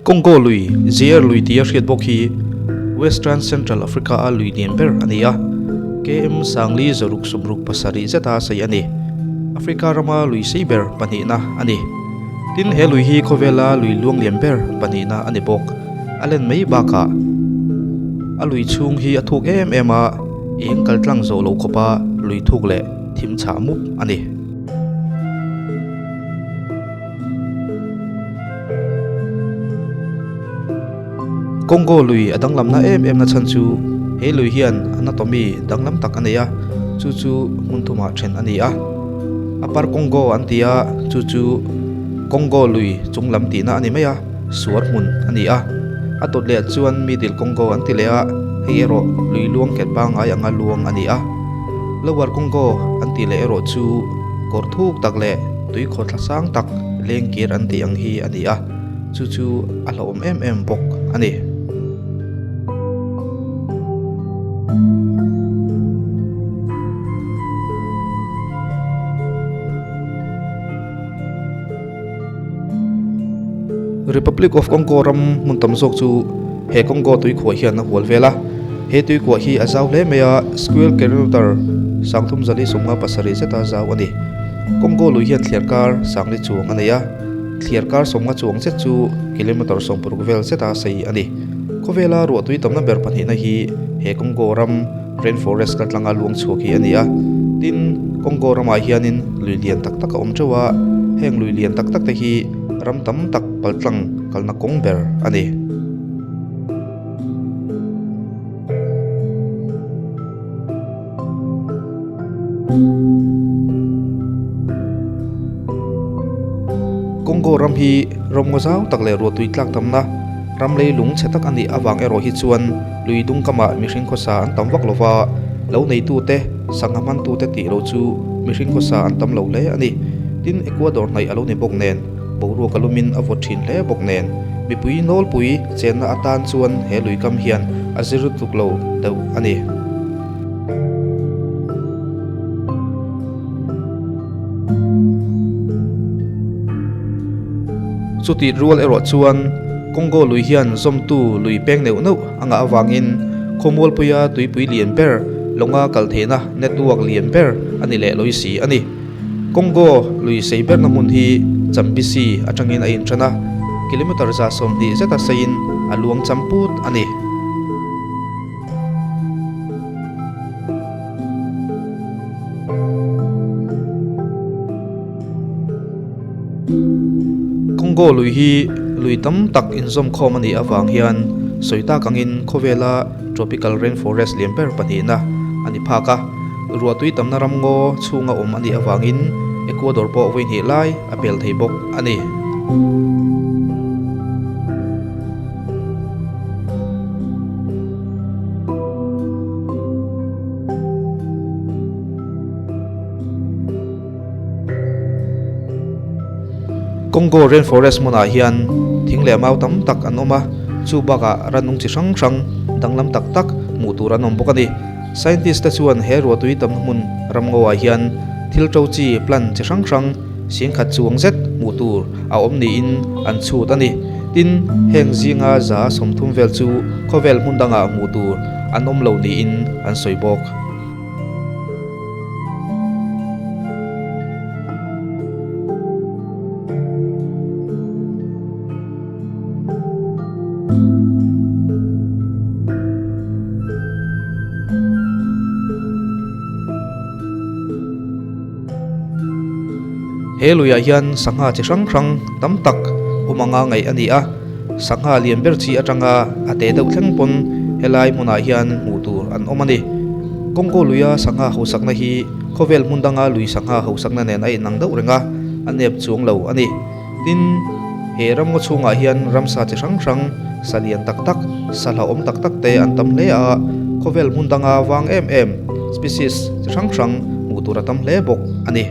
Congo lui, Zaire lui tia hriat bawk hi Western Central Africa-a lui lian ber a ni a, KM sangli zaruk sawmruk pasarih zeta sei a ni. Africa rama lui sei ber pahnihna a ni. Tin, he lui hi khawvela lui luang lian ber pahnihna a ni bawk. A len mai bakah a lui chhung hi a thuk em em a, eng kal tlang zawh loh khawpa lui thuk leh thim chhah mup a ni. Congo lui a danglamna em em na chhan chu he lui hian anatomy danglam tak a nei a, chu chu hmun thumah then a ni a. Upper Congo an ti a, chu chu Congo lui chung lam tihna a ni mai a, suar hmun a ni a. A dawt leh chuan Middle Congo an ti leh a, hei erawh lui luang nghet pangngai anga luang a ni a. Lower Congo an tih leh erawh chu kawr thuk tak leh tui khawthla sang tak lengkir an tih ang hi a ni a, chu chu a hlauhawm em em bawk a ni. Republic of Congo ram hmun tam zawk chu he Congo tuikhuah hian a hual vel a, he tuikhuah hi a zau hle mai a, square kilometer 37 zeta zau a ni. Congo lui hian thliar kar sangli chuang a nei a, thliar kar sawmnga chuang zet chu kilometer 60 vel zeta sei a ni. Khawvela ruahtui tamna ber pahnihna hi he Congo ram rainforest kaltlanga luang chhuak hi a ni a. Tin, Congo ramah hianin lui lian tak tak a awm teuh a, heng lui lian tak tak te hi ram tam tak paltlang kalna kawng ber a ni. Congo ram hi ram ngaw zau tak leh ruahtui tlak tamna ram leilung chhe tak a nih avang erawh hi chuan lui dung kamah mihring khawsa an tam vak lova, lo neitute, sangha hmantute tih lo chu mihring khawsa an tam lo hle a ni. Tin, Ecuador hnaih a lo ni bawk nen, boruak a lumin a vawt thin hle bawk nen, mipui nawlpui chenna atan chuan he lui kam hian a zir tuk lo deuh a ni. Chutih rual erawh chuan Congo lui hian zawmtu lui peng neuh neuh a ngah avangin khawmualpuia tuipui lian ber lawnga kal theihna network lian ber a ni leh lawi si a ni. Congo lui sei berna hmun hi Chambisi atangin a inṭan a, kilometre 20 zeta seiin a luang cham put a ni. Congo lui hi lui tam tak inzawm khawm a nih avang hian sawi tak angin khawvela tropical rainforest lian ber pahnihna a ni phak a. Ruahtui tamna ram ngaw chhunga awm a nih avangin Ecuador pawh vawi hnih lai a pel thei bawk a ni. Congo rainforest hmunah hian thing leh mau tam tak an awm a, chu bakah rannung chi hrang hrang danglam tak tak hmuh tur an awm bawk a ni. Scientist te chuan he ruahtui tamna hmun ramngoah hian thil to chi plant chi hrang hrang singkhat chuang zet hmuh tur a awm niin an chhut a ni. Tin, heng zinga 30 vel chu khawvel hmun dangah hmuh tur an awm lo niin an sawi bawk. He luiah hian sangha chi hrang hrang tam tak awm anga ngaih a ni a, sangha lian ber chi atanga a te deuh thleng pawn helai hmunah hian hmuh tur an awm a ni. Congo luia sangha hausakna hi khawvel hmun danga lui sangha hausakna nen a inang deuh reng a, a nep chuang lo a ni. Tin, he ramngaw chhungah hian ramsa chi hrang hrang, sa lian tak tak, sa hlauhawm tak tak te an tam hle a, khawvel hmun danga vang em em, species, chi hrang hrang hmuh tur a tam hle bawk a ni.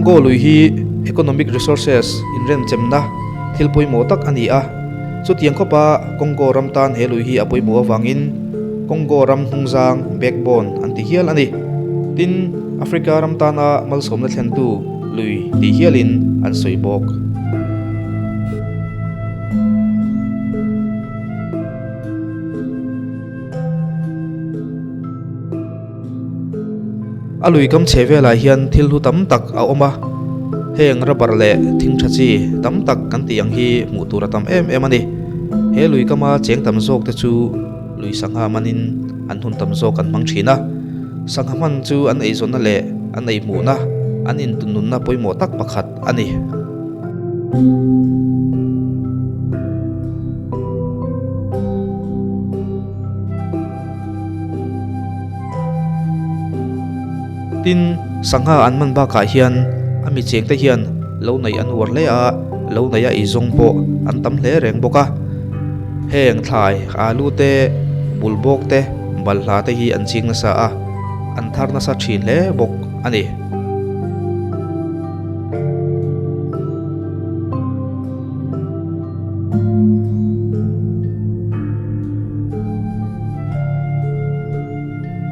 Congo lui hi economic resources inremchemna thil pawimawh tak a ni a. Chutiang khawpa Congo ram tan he lui hi a pawimawh avangin Congo ram hnungzang, backbone, an ti hial a ni. Tin, Africa ram tana malsawmna thlentu lui tih hialin an sawi bawk. A lui kam chhe velah hian thil hlu tam tak a awm a, heng rubber leh thing tha chi tam tak kan tih ang hi hmuh tur a tam em em a ni. He lui kama cheng tam zawk te chu lui sangha manin an hun tam zawk an hmang thin a, sangha hman chu an eizawnna leh an ei hmuhna, an intunnunna pawimawh tak pakhat a ni. Tin, sangha an man bakah hian a mi chengte hian lo neih an uar hle a, lo neih a eizawng pawh an tam hle reng bawk a. Heng thlai, alu te, bulbawk te, balhla te hi an ching nasa a, an thar nasa thin hle bawk a ni.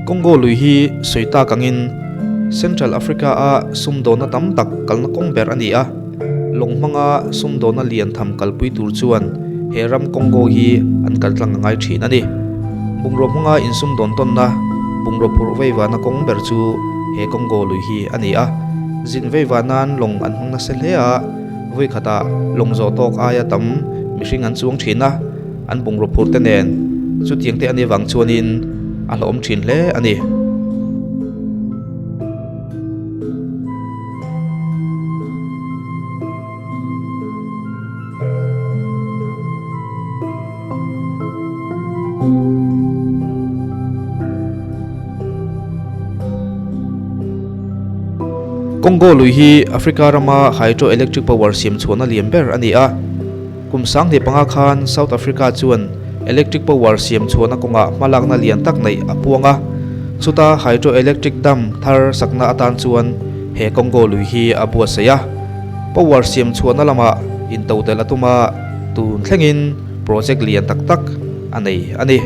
Congo lui hi sawi tak angin Central Africa-a sumdawnna tam tak kalna kawng ber a ni a, lawng hmanga sumdawnna lian tham kalpui tur chuan he ram Congo hi an kal tlang a ngai thin a ni. Bungraw hmanga insumdawn tawnna bungraw phurh veivahna kawng ber chu he Congo lui hi a ni a, zin veivah nan lawng an hmang nasa hle a, Vawikhatah lawng zawh tawk aia tam mihring an chuang thin a, an bungraw phur te nen chutiang te a nih vang chuanin a hlauhawm thin hle a ni. Congo lui hi Africa rama hydroelectric power siam chhuahna lian ber a ni a. Kum 15 khan South Africa chuan electric power siam chhuahna kawngah hmalakna lian tak neih a puang a. Chuta hydroelectric dam thar sakna atan chuan he Congo lui hi a buatsaih a. Power siam chhuahna lamah intodelh a tum a, tun thlengin project lian tak tak a nei a ni.